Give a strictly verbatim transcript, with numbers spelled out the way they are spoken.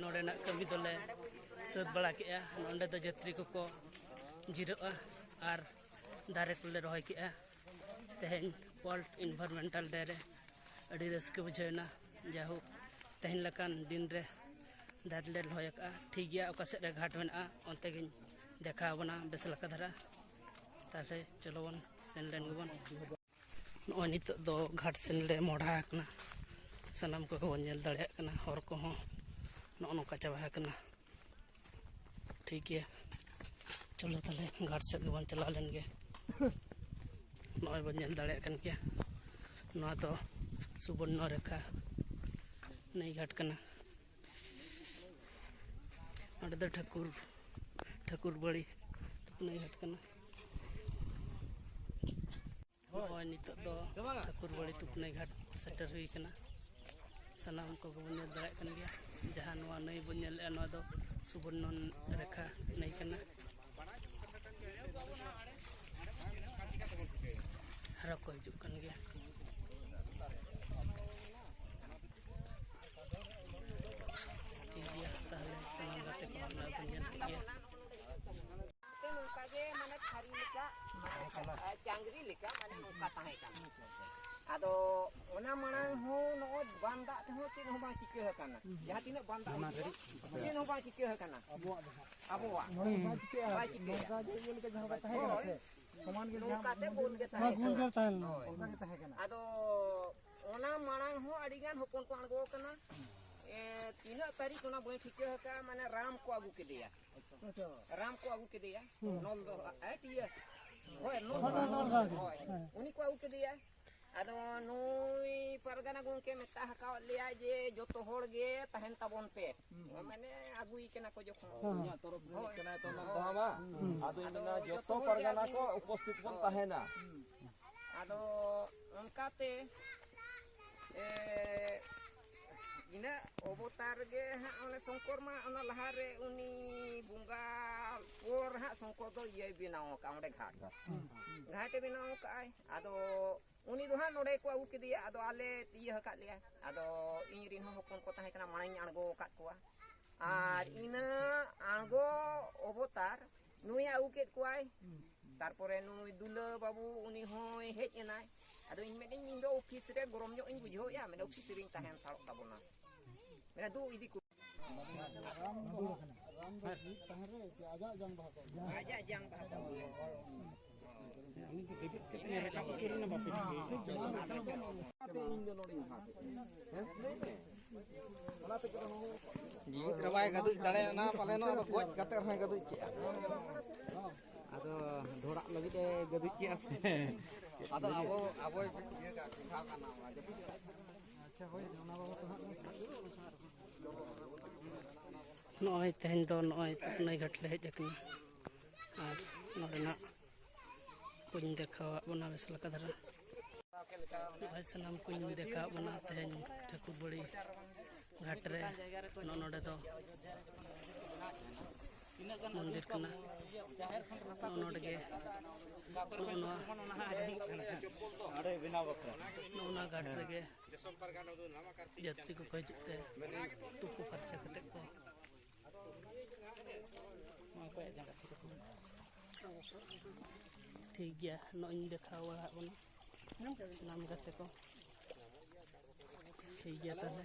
ᱱᱚᱰᱮᱱᱟᱜ ᱠᱟᱹᱢᱤ ᱫᱚᱞᱮ ᱥᱟᱹᱛ ᱵᱟᱲᱟ ᱠᱮᱜᱼᱟ᱾ ᱱᱚᱰᱮ ᱫᱚ ᱡᱟᱹᱛᱨᱤ ᱠᱚᱠᱚ ᱡᱤᱨᱟᱹᱜᱼᱟ ᱟᱨ ᱫᱟᱨᱮ ᱠᱚᱞᱮ ᱨᱚᱦᱚᱭ ᱠᱮᱜᱼᱟ᱾ ᱛᱮᱦᱮᱧ World Environmental Day ᱨᱮ ᱟᱹᱰᱤ ᱨᱟᱹᱥᱠᱟᱹ ᱵᱩᱡᱷᱟᱹᱣ ᱮᱱᱟ᱾ ᱡᱟᱭᱦᱳᱠ, ᱛᱮᱦᱮᱧ ᱞᱮᱠᱟᱱ ᱫᱤᱱ ᱨᱮ ᱫᱟᱨᱮ ᱞᱮ ᱨᱚᱦᱚᱭ ᱟᱠᱟᱫᱼᱟ᱾ ᱴᱷᱤᱠ ᱜᱮᱭᱟ, ᱚᱠᱟ ᱥᱮᱫ ᱨᱮ ᱜᱷᱟᱴ ᱢᱮᱱᱟᱜᱼᱟ, ᱚᱱᱛᱮ ᱜᱤᱧ ᱫᱮᱠᱷᱟᱣ ᱟᱵᱚᱱᱟ ᱵᱮᱥ ᱞᱮᱠᱟ ᱫᱷᱟᱨᱟ᱾ ᱛᱟᱦᱞᱮ ᱪᱚᱞᱚ ᱵᱚᱱ ᱥᱮᱱ ᱞᱮᱱ ᱜᱮᱵᱚᱱ᱾ ᱱᱚᱜᱼᱚᱭ ᱱᱤᱛᱚᱜ ᱫᱚ ᱜᱷᱟᱴ ᱥᱮᱱ ᱞᱮ ᱢᱚᱦᱰᱟ ᱟᱠᱟᱱᱟ᱾ ᱥᱟᱱᱟᱢ ᱠᱚᱜᱮ ᱵᱚᱱ ᱧᱮᱞ ᱫᱟᱲᱮᱭᱟᱜ ᱠᱟᱱᱟ, ᱦᱚᱨ ᱠᱚᱦᱚᱸ ᱱᱚᱜᱼᱚ ᱱᱚᱝᱠᱟ ᱪᱟᱵᱟ ᱟᱠᱟᱱᱟ᱾ ᱴᱷᱤᱠ ᱜᱮᱭᱟ, ᱪᱚᱞᱚ ᱛᱟᱦᱞᱮ ᱜᱷᱟᱴ ᱥᱮᱫ ᱜᱮᱵᱚᱱ ᱪᱟᱞᱟᱣ ᱞᱮᱱ ᱜᱮ᱾ ᱱᱚᱜᱼᱚᱭ ᱵᱚᱱ ᱧᱮᱞ ᱫᱟᱲᱮᱭᱟᱜ ᱠᱟᱱ ᱜᱮᱭᱟ, ᱱᱚᱣᱟ ᱫᱚ ᱥᱩᱵᱚᱨᱱᱚ ᱨᱮᱠᱷᱟ ᱱᱟᱹᱭ ᱜᱷᱟᱴ ᱠᱟᱱᱟ᱾ ᱚᱸᱰᱮ ᱫᱚ ᱴᱷᱟᱹᱠᱩᱨ, ᱴᱷᱟᱹᱠᱩᱨ ᱵᱟᱲᱤ ᱛᱩᱯᱩᱱᱟᱹᱭ ᱜᱷᱟᱴ ᱠᱟᱱᱟ᱾ ᱱᱚᱜᱼᱚᱭ ᱱᱤᱛᱚᱜ ᱫᱚ ᱴᱷᱟᱹᱠᱩᱨ ᱵᱟᱲᱤ ᱛᱩᱯᱩᱱᱟᱹᱭ ᱜᱷᱟᱴ ᱥᱮᱴᱮᱨ ᱦᱩᱭ ᱠᱟᱱᱟ᱾ ᱥᱟᱱᱟᱢ ᱠᱚᱜᱮ ᱵᱚᱱ ᱧᱮᱞ ᱫᱟᱲᱮᱭᱟᱜ ᱠᱟᱱ ᱜᱮᱭᱟ, ᱡᱟᱦᱟᱸ ᱱᱚᱣᱟ ᱱᱟᱹᱭ ᱵᱚᱱ ᱧᱮᱞᱮᱫᱼᱟ, ᱱᱚᱣᱟ ᱫᱚ ᱥᱩᱵᱚᱨᱱᱚ ᱨᱮᱠᱷᱟ ᱱᱟᱹᱭ ᱠᱟᱱᱟ᱾ ᱟᱨᱚ ᱠᱚ ᱦᱤᱡᱩᱜ ᱠᱟᱱ ᱜᱮᱭᱟ᱾ ᱴᱷᱤᱠ ᱜᱮᱭᱟ, ᱛᱟᱦᱞᱮ ᱥᱟᱱᱟᱢ ᱜᱟᱛᱮ ᱠᱚ ᱱᱚᱰᱮ ᱵᱚᱱ ᱧᱮᱞ ᱠᱮᱫ ᱜᱮᱭᱟ᱾ ᱱᱚᱝᱠᱟ ᱜᱮ ᱢᱟᱱᱮ ᱛᱷᱟᱹᱨᱤ ᱞᱮᱠᱟ, ᱪᱟᱝᱜᱽᱨᱤ ᱞᱮᱠᱟ ᱢᱟᱱᱮ ᱱᱚᱝᱠᱟ ᱛᱟᱦᱮᱸ ᱠᱟᱱᱟ᱾ ᱟᱫᱚ ᱚᱱᱟ ᱢᱟᱲᱟᱝ ᱦᱚᱸ ᱱᱚᱜᱼᱚᱭ ᱵᱟᱱ ᱫᱟᱜ ᱛᱮᱦᱚᱸ ᱪᱮᱫ ᱦᱚᱸ ᱵᱟᱝ ᱪᱤᱠᱟᱹ ᱟᱠᱟᱱᱟ᱾ ᱡᱟᱦᱟᱸ ᱛᱤᱱᱟᱹᱜ ᱵᱟᱱ ᱫᱟᱜ ᱦᱤᱡᱩᱜ ᱠᱟᱱᱟ, ᱪᱮᱫ ᱦᱚᱸ ᱵᱟᱝ ᱪᱤᱠᱟᱹ ᱟᱠᱟᱱᱟ᱾ ᱟᱵᱚᱣᱟᱜ ᱵᱟᱭ ᱪᱤᱠᱟᱹᱜᱼᱟ᱾ ᱱᱚᱝᱠᱟ ᱡᱮ ᱤᱭᱟᱹ ᱞᱮᱠᱟ ᱡᱟᱦᱟᱸ ᱞᱮᱠᱟ ᱛᱟᱦᱮᱸ ᱠᱟᱱᱟ ᱥᱮ, ᱥᱚᱢᱟᱱ ᱜᱮ ᱡᱟᱦᱟᱸ ᱱᱚᱝᱠᱟ ᱛᱮ ᱜᱳᱞ ᱜᱮ ᱛᱟᱦᱮᱸ ᱠᱟᱱᱟ᱾ ᱦᱳᱭ᱾ ᱚᱱᱠᱟ ᱜᱮ ᱛᱟᱦᱮᱸ ᱠᱟᱱᱟ᱾ ᱟᱫᱚ ᱚᱱᱟ ᱢᱟᱲᱟᱝ ᱦᱚᱸ ᱟᱹᱰᱤ ᱜᱟᱱ ᱦᱚᱯᱚᱱ ᱠᱚ ᱟᱬᱜᱚ ᱟᱠᱟᱱᱟ᱾ ᱮ, ᱛᱤᱱᱟᱹᱜ ᱛᱟᱹᱨᱤᱠᱷ ᱚᱱᱟ ᱵᱟᱹᱧ ᱴᱷᱤᱠᱟᱹ ᱟᱠᱟᱫᱼᱟ, ᱢᱟᱱᱮ ᱨᱟᱢ ᱠᱚ ᱟᱹᱜᱩ ᱠᱮᱫᱮᱭᱟ᱾ ᱟᱪᱪᱷᱟ᱾ ᱨᱟᱢ ᱠᱚ ᱟᱹᱜᱩ ᱠᱮᱫᱮᱭᱟ᱾ ᱦᱩᱸ᱾ ᱱᱚᱞ ᱫᱚ, ᱮ, ᱤᱭᱟᱹ, ᱦᱳᱭ, ᱱᱚᱞ ᱦᱳᱭ, ᱫᱚ, ᱱᱚᱞ ᱫᱚ᱾ ᱦᱳᱭ᱾ ᱦᱮᱸ᱾ ᱩᱱᱤ ᱠᱚ ᱟᱹᱜᱩ ᱠᱮᱫᱮᱭᱟ᱾ ᱟᱫᱚ ᱱᱩᱭ ᱯᱟᱨᱜᱟᱱᱟ ᱜᱚᱢᱠᱮ ᱢᱮᱛᱟ ᱟᱠᱟᱫ ᱞᱮᱭᱟ ᱡᱮ ᱡᱚᱛᱚ ᱦᱚᱲ ᱜᱮ ᱛᱟᱦᱮᱱ ᱛᱟᱵᱚᱱ ᱯᱮ᱾ ᱦᱩᱸ᱾ ᱢᱟᱱᱮ ᱟᱹᱜᱩᱭ ᱠᱟᱱᱟ ᱠᱚ ᱡᱚᱠᱷᱚᱱ᱾ ᱦᱮᱸ᱾ ᱤᱧᱟᱹᱜ ᱛᱚᱨᱚᱯ ᱨᱤᱱᱤᱡ ᱦᱳᱭ᱾ ᱠᱟᱱᱟᱭ ᱛᱚ, ᱚᱱᱟ ᱦᱳᱭ᱾ ᱫᱚ ᱵᱟᱝ᱾ ᱦᱩᱸ᱾ ᱟᱫᱚ ᱤᱧ ᱟᱫᱚ ᱢᱮᱱᱟ ᱡᱚᱛᱚ ᱡᱚᱛᱚ ᱦᱚᱲ ᱜᱮ ᱯᱟᱨᱜᱟᱱᱟ ᱟᱹᱜᱩᱭ ᱠᱚ ᱯᱮ᱾ ᱩᱯᱚᱥᱛᱷᱤᱛ ᱵᱚᱱ ᱦᱳᱭ᱾ ᱛᱟᱦᱮᱱᱟ᱾ ᱦᱩᱸ᱾ ᱟᱫᱚ ᱚᱱᱠᱟᱛᱮ, ᱮ, ᱤᱱᱟᱹ ᱚᱵᱚᱛᱟᱨ ᱜᱮ ᱦᱟᱸᱜ ᱚᱱᱮ ᱥᱚᱝᱠᱚᱨ ᱢᱟ ᱚᱱᱟ ᱞᱟᱦᱟᱨᱮ ᱩᱱᱤ ᱵᱚᱸᱜᱟ ᱯᱚᱨ ᱦᱟᱸᱜ ᱥᱚᱝᱠᱚᱨ ᱫᱚ ᱤᱭᱟᱹᱭ ᱵᱮᱱᱟᱣ ᱟᱠᱟᱫᱼᱟ ᱚᱸᱰᱮ ᱜᱷᱟᱴ᱾ ᱦᱩᱸ᱾ ᱜᱷᱟᱴᱮ ᱵᱮᱱᱟᱣ ᱟᱠᱟᱫᱼᱟᱭ᱾ ᱟᱫᱚ ᱩᱱᱤ ᱫᱚ ᱦᱟᱸᱜ ᱱᱚᱰᱮ ᱠᱚ ᱟᱹᱜᱩ ᱠᱮᱫᱮᱭᱟ, ᱟᱫᱚ ᱟᱞᱮ ᱤᱭᱟᱹ ᱟᱠᱟᱫ ᱞᱮᱭᱟ᱾ ᱟᱫᱚ ᱤᱧ ᱨᱮᱱ ᱦᱚᱸ ᱦᱚᱯᱚᱱ ᱠᱚ ᱛᱟᱦᱮᱸ ᱠᱟᱱᱟ, ᱢᱟᱲᱟᱝ ᱤᱧ ᱟᱬᱜᱚ ᱟᱠᱟᱫ ᱠᱚᱣᱟ᱾ ᱟᱨ ᱤᱱᱟᱹ ᱟᱬᱜᱚ ᱚᱵᱚᱛᱟᱨ ᱱᱩᱭ ᱟᱹᱜᱩ ᱠᱮᱫ ᱠᱚᱣᱟᱭ᱾ ᱛᱟᱨᱯᱚᱨᱮ ᱱᱩᱭ ᱫᱩᱞᱟᱹ ᱵᱟᱹᱵᱩ, ᱩᱱᱤ ᱦᱚᱸᱭ ᱦᱮᱡ ᱮᱱᱟᱭ᱾ ᱟᱫᱚ ᱤᱧ ᱢᱮᱱᱫᱟᱹᱧ, ᱤᱧ ᱫᱚ ᱚᱯᱷᱤᱥ ᱨᱮ ᱜᱚᱨᱚᱢ ᱧᱚᱜ ᱤᱧ ᱵᱩᱡᱷᱟᱹᱣᱮᱫᱼᱟ, ᱢᱮᱱᱫᱟ ᱚᱯᱷᱤᱥ ᱨᱤᱧ ᱛᱟᱦᱮᱱ ᱦᱟᱛᱟᱲᱚᱜ ᱛᱟᱵᱚᱱᱟ᱾ ᱢᱮᱱᱫᱟ ᱫᱩ ᱤᱫᱤ ᱠᱚ᱾ ᱟᱡᱟᱜ ᱡᱟᱝ ᱵᱟᱦᱟ ᱠᱚ᱾ ᱟᱡᱟᱜ ᱡᱟᱝ ᱵᱟᱦᱟ ᱠᱚ᱾ ᱩᱱᱤ ᱫᱚ ᱵᱮᱵᱮᱫ ᱠᱟᱛᱮ ᱨᱟᱠᱟᱵ ᱩᱛᱟᱹᱨ ᱮᱱᱟ ᱵᱟᱯᱮ ᱴᱷᱤᱠᱟᱹᱭᱮᱫᱟ᱾ ᱚᱱᱟᱛᱮ ᱤᱧ ᱫᱚ ᱱᱚᱰᱮᱧ ᱦᱟᱛ ᱮᱫᱟ᱾ ᱦᱮᱸ? ᱞᱟᱹᱭ ᱢᱮ᱾ ᱚᱱᱟ ᱛᱮᱜᱮ ᱦᱚᱸ ᱡᱤᱣᱤᱫ ᱨᱮ ᱵᱟᱭ ᱜᱟᱹᱫᱩᱡ ᱫᱟᱲᱮᱭᱟᱜᱼᱟ, ᱯᱟᱞᱮᱱᱚᱜ ᱟᱫᱚ ᱜᱚᱡ ᱠᱟᱛᱮ ᱨᱮᱦᱚᱸᱭ ᱜᱟᱹᱫᱩᱡ ᱠᱮᱜᱼᱟ᱾ ᱟᱫᱚ ᱰᱷᱚᱲᱟᱜ ᱞᱟᱹᱜᱤᱫ ᱮ ᱜᱟᱹᱫᱩᱡ ᱠᱮᱜᱼᱟ ᱥᱮ? ᱟᱫᱚ ᱟᱵᱚ, ᱟᱵᱚᱭ ᱤᱭᱟᱹ ᱠᱟᱜ, ᱪᱮᱸᱜᱷᱟᱣ ᱠᱟᱜ ᱱᱚᱣᱟ ᱡᱟᱹᱯᱩᱫ᱾ ᱱᱚᱜᱼᱚᱭ ᱛᱮᱦᱮᱧ ᱫᱚ ᱱᱚᱜᱼᱚᱭ ᱛᱩᱠᱱᱟᱹᱭ ᱜᱷᱟᱴ ᱞᱮ ᱦᱮᱡ ᱟᱠᱟᱱᱟ ᱟᱨ ᱱᱚᱰᱮᱱᱟᱜ ᱠᱚᱧ ᱫᱮᱠᱷᱟᱣᱟᱫ ᱵᱚᱱᱟ ᱵᱮᱥ ᱞᱮᱠᱟ ᱫᱷᱟᱨᱟ᱾ ᱱᱚᱜᱼᱚᱭ ᱥᱟᱱᱟᱢ ᱠᱚᱧ ᱫᱮᱠᱷᱟᱣᱟᱫ ᱵᱚᱱᱟ ᱛᱮᱦᱮᱧ ᱴᱷᱟᱹᱠᱩᱨ ᱵᱟᱲᱤ ᱜᱷᱟᱴ ᱨᱮ᱾ ᱱᱚᱜᱼᱚ ᱱᱚᱰᱮ ᱫᱚ ᱢᱚᱱᱫᱤᱨ ᱠᱟᱱᱟ᱾ ᱱᱚᱜᱼᱚ ᱱᱚᱰᱮ ᱜᱮ, ᱱᱚᱜᱼᱚ ᱱᱚᱣᱟ, ᱱᱚᱜᱼᱚ ᱱᱚᱣᱟ ᱜᱷᱟᱴ ᱨᱮᱜᱮ ᱡᱟᱹᱛᱨᱤ ᱠᱚᱠᱚ ᱦᱤᱡᱩᱜ ᱛᱮ ᱛᱩᱯᱩ ᱯᱷᱟᱨᱪᱟ ᱠᱟᱛᱮ ᱠᱚ᱾ ᱴᱷᱤᱠ ᱜᱮᱭᱟ, ᱱᱚᱜᱼᱚᱭ ᱤᱧ ᱫᱮᱠᱷᱟᱣ ᱵᱟᱲᱟ ᱟᱫ ᱵᱚᱱᱟ ᱥᱟᱱᱟᱢ ᱜᱟᱛᱮ ᱠᱚ᱾ ᱴᱷᱤᱠ ᱜᱮᱭᱟ ᱛᱟᱦᱞᱮ᱾